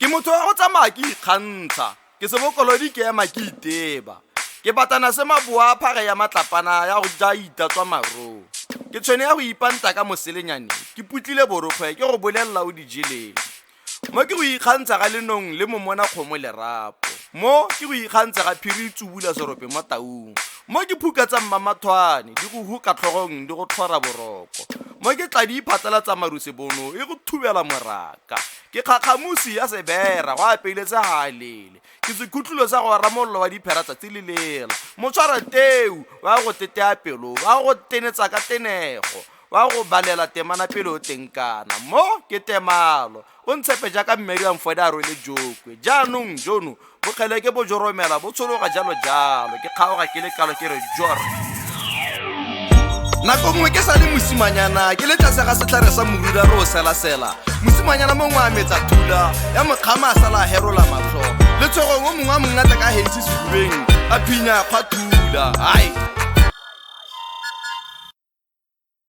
motho wa go tsamaya ke ikgantsha, ke sebokolodi ke ema ke iteba. Ke batana se maboa a phage ya matlapana ya go ja itatswa maroo. Ke tshwene ya go ipanta ka moselenyane, ke putlile borokgwe ke go bolelela o di jeleng. Mo ke go ikgantsha ga lenong le momona kgomo lerapo. Mo ke go ikgantsha ga phiri e tsubula serope mo taung. Mo ke phuka tsa mmamathwane di go huka tlhogong di go tlhora boroko. Mo ke tladi e phatlalatsa maru sebono e go thubela moraka. Ke kgakgamusi ya sebera go apeile se halele. Ke sekhutlulo sa go ora mollo wa diphera tsatsi le lela. Motshwara teu wa go tetea pelo wa go tenetsa ka tenego. Wa go balela temana pele o tenkana. Mo ke temalo. O ntshepe jaaka mmeri a mfode a rwele jokwe. Jaanong jono bokgele ke bo joromela bo tshologa jalo jalo. Ke kgaoga ke le kalo ke re jor. Nako nngwe ke sa le mosimanyana ke le tlase ga setlhare sa morula re o selasela. Mosimanyana mongwe a metsa thula ya mokgama a sala a herola matlho. Letshogong o mongwe a mongatla ka heisi sehubeng a phinya kgwa thula. Ai!